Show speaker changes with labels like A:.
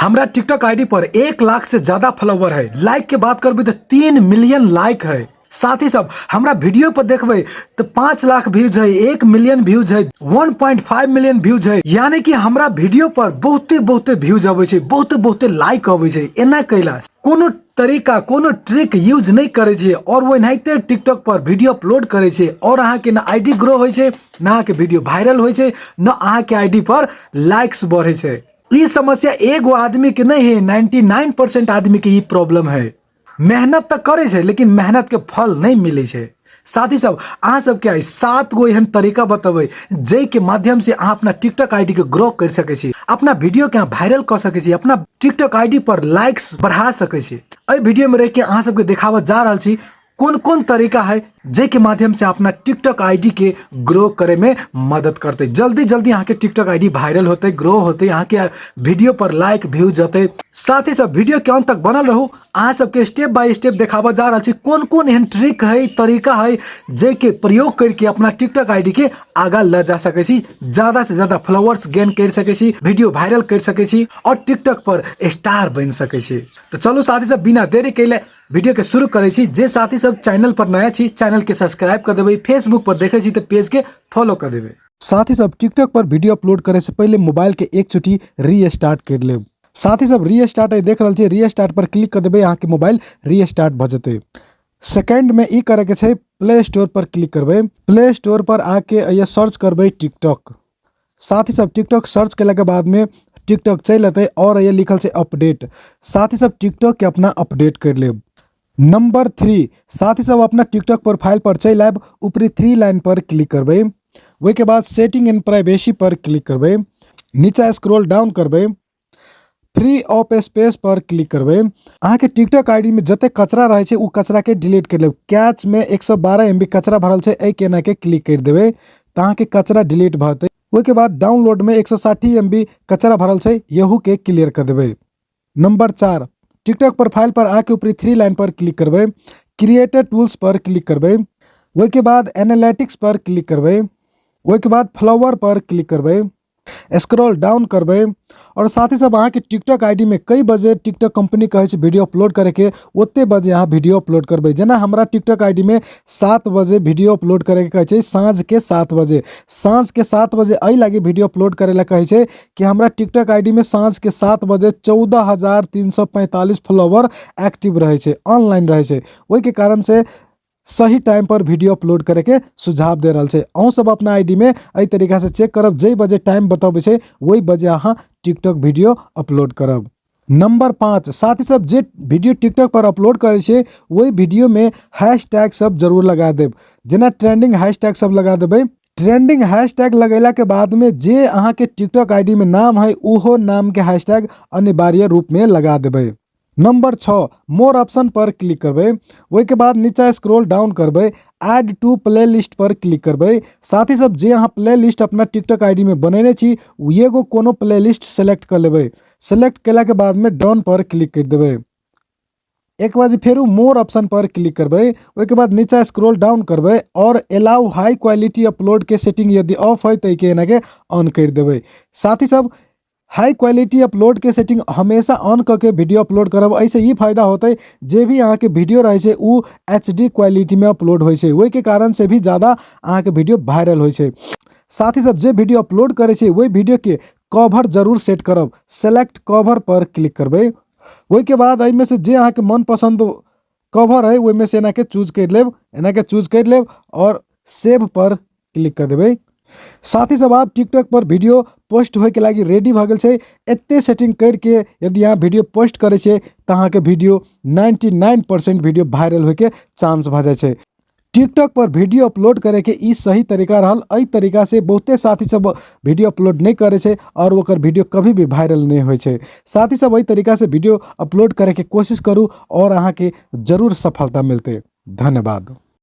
A: हमरा TikTok ID पर 1 लाख से ज्यादा follower है। लाइक के बात करबै तऽ 3 मिलियन लाइक है। साथ ही सब हमरा वीडियो पर देखबै तऽ 5 लाख व्यूज है, 1 मिलियन व्यूज है, 1.5 मिलियन व्यूज है। यानी कि हमरा वीडियो पर बहुते बहुते व्यूज अबै छै, बहुते बहुते लाइक अबै छै। एना कैला? कोनो तरीका, कोनो ट्रिक यूज नहि करै छियै और ओनाहिते टिकटॉक पर वीडियो अपलोड करै छियै और अहाँके न आईडी ग्रो होइ छै, न अहाँके वीडियो वायरल होइ छै, न अहाँके आईडी पर लाइक्स बढ़ै छै। ई समस्या एगो आदमी के नहीं है, 99% आदमी के ई प्रॉब्लम है। मेहनत तऽ करै छै, लेकिन मेहनत के फल नहि मिलै छै। साथी सब, अहाँ सबके आइ सात गो एहन तरीका बतेबै, जाहिके माध्यम से अहाँ अपना टिकटॉक आईडी के ग्रो कर सकै छी, अपना वीडियो के अहाँ वायरल कऽ सकै छी, अपना टिकटॉक आईडी पर लाइक्स बढ़ा सकै छी। एहि वीडियो में रहि के अहाँ सबके देखाबऽ जा रहल छी, कोन कोन तरीका है जाहिके माध्यम से अपना टिकटॉक आईडी के ग्रो करे में मदद करते, जल्दी जल्दी अहाँके टिकटॉक आईडी वायरल होते, ग्रो होते, अहाँके वीडियो पर लाइक व्यूज जेतै। साथ ही सब वीडियो के अंत तक बनल रहू। अहाँ सबके स्टेप बाय स्टेप देखाबऽ जा रहल छी, कोन कोन एहन ट्रिक है, तरीका है, जाहिके प्रयोग करके अपना टिकटॉक आईडी के आगा लऽ जा सकै छी, ज्यादा से ज्यादा फॉलोअर्स गेन कर सकै छी, वीडियो वायरल कर सकै छी और टिकटॉक पर स्टार बनि सकै छी। तऽ चलू साथी सब, बिना देरी कैले वीडियो के शुरू करै छी। जे साथी सब चैनल पर नया छी, चैनल के सब्सक्राइब कर देबै। फेसबुक पर देखै छी तऽ पेज के फॉलो कर देबै। साथी सब, टिकटॉक पर वीडियो अपलोड करे से पहले मोबाइल के एक चुटी रीस्टार्ट कर लेब। साथी सब, रीस्टार्ट देख रहल छी, रीस्टार्ट पर क्लिक कर देबै, अहाँके मोबाइल रीस्टार्ट भऽ जेतै। सेकंड में ई करे के छै, प्ले स्टोर पर क्लिक करबै। प्ले स्टोर पर आके ये सर्च करबै टिकटॉक। साथी सब, टिकटॉक सर्च केला के बाद में टिकटॉक चलि एतै और ये लिखल छै अपडेट। साथी सब, टिकटॉक के अपना अपडेट कर लेब। नंबर 3, साथी सब, अपना टिकटॉक प्रोफाइल पर चलि आयब, ऊपरी थ्री लाइन पर क्लिक करबै। ओहिके बाद setting and privacy per click करबै। नीचा स्क्रॉल डाउन करबै, free of space per click करबै। अहाँके टिकटॉक आईडी में जते कचरा रहै छै, ओ कचरा के डिलीट कर लेब। कैच में 112 एमबी कचरा भरल छै, एहि के एना के क्लिक कर देबै तऽ अहाँके कचरा डिलीट भऽ जेतै। ओहिके बाद डाउनलोड में 160 एमबी कचरा भरल छै, यहू के क्लियर कर देबै। नंबर 4, टिकटॉक प्रोफाइल पर आके ऊपरी थ्री लाइन पर क्लिक करबै, क्रिएटर टूल्स पर क्लिक करबै। ओहिके बाद एनालिटिक्स पर क्लिक करबै। ओहिके बाद फॉलोवर पर क्लिक करबै, स्क्रॉल डाउन करबै और साथ ही सब अहाँके टिकटॉक आईडी में कई बजे टिकटॉक कंपनी कहै छै वीडियो अपलोड करैके, ओते बजे अहाँ वीडियो अपलोड करबै। जेना हमरा टिकटॉक आईडी में 7 बजे वीडियो अपलोड करैके कहै छै, साँझ के 7 बजे। साँझ के 7 बजे एहि लागी वीडियो अपलोड करै ला कहै छै कि हमरा टिकटॉक आईडी में साँझ के 7 बजे 14,345 फॉलोवर एक्टिव रहै छै, ऑनलाइन रहै छै। ओहिके कारण से सही टाइम पर वीडियो अपलोड करैके सुझाव दे रहल छै। अहूँ सब अपना आईडी में एहि तरीका से चेक करब, जाहि बजे टाइम बतबै छै, ओहि बजे अहाँ टिकटॉक वीडियो अपलोड करब। नंबर 5, साथी सब, जे वीडियो टिकटॉक पर अपलोड करै छै, ओहि वीडियो में हैश टैग सब जरूर लगा देब। जेना ट्रेंडिंग हैश टैग सब लगा देबै। ट्रेंडिंग हैश टैग लगेला के बाद में जे अहाँके टिकटॉक आईडी में नाम है, ओहो नाम के हैश टैग अनिवार्य रूप में लगा देबै। नंबर 6, मोर ऑप्शन पर क्लिक करबै। ओहिके बाद नीचा स्क्रॉल डाउन करबै, ऐड टू प्ले लिस्ट पर क्लिक करबै। साथ ही सब जे अहाँ प्ले लिस्ट अपना टिकटॉक आईडी में बनेने छी, ओ एगो कोनो प्ले लिस्ट सेलेक्ट कर लेबै। सेलेक्ट केला के बाद में डन पर क्लिक कर देबै। एक बार फेरू मोर ऑप्शन पर क्लिक करबै। ओहिके बाद नीचा स्क्रॉल डाउन करबै और एलाउ हाई क्वालिटी अपलोड के सेटिंग यदि ऑफ है तऽ एहिके एना के ऑन कर देबै। साथ ही सब हाई क्वालिटी अपलोड के सेटिंग हमेशा ऑन कऽ के वीडियो अपलोड करब। एहिसँ ई फायदा होतै, जे भी अहाँके वीडियो रहै छै, ओ एच डी क्वालिटीमे अपलोड होइ छै। ओहिके कारण से भी ज्यादा अहाँके वीडियो वायरल होइ छै। साथ ही सब जे वीडियो अपलोड करै छै, ओहि वीडियोके कवर जरूर सेट करब। सेलेक्ट कवर पर क्लिक करबै। ओहिके बाद एहिमे से जे अहाँके मनपसन्द कवर है, ओहिमे से एनाके चूज करि लेब। एनाके चूज करि लेब और सेव पर क्लिक कर देबै। साथ ही सब आब टिकटॉक पर वीडियो पोस्ट होइके लागि रेडी भऽ गेल छै। एते सेटिंग करके यदि अहाँ वीडियो पोस्ट करै छियै तऽ अहाँके वीडियो 99% वीडियो वायरल होइके चांस भऽ जाइ छै। टिकटॉक पर वीडियो अपलोड करैके ई सही तरीका रहल। एहि तरीका से बहुते साथी सब वीडियो अपलोड नहि करै छै और ओकर वीडियो कभी भी वायरल नहि होइ छै। साथी सब, एहि तरीका से वीडियो अपलोड करैके कोशिश करू और अहाँके जरूर सफलता मिलतै। धन्यवाद।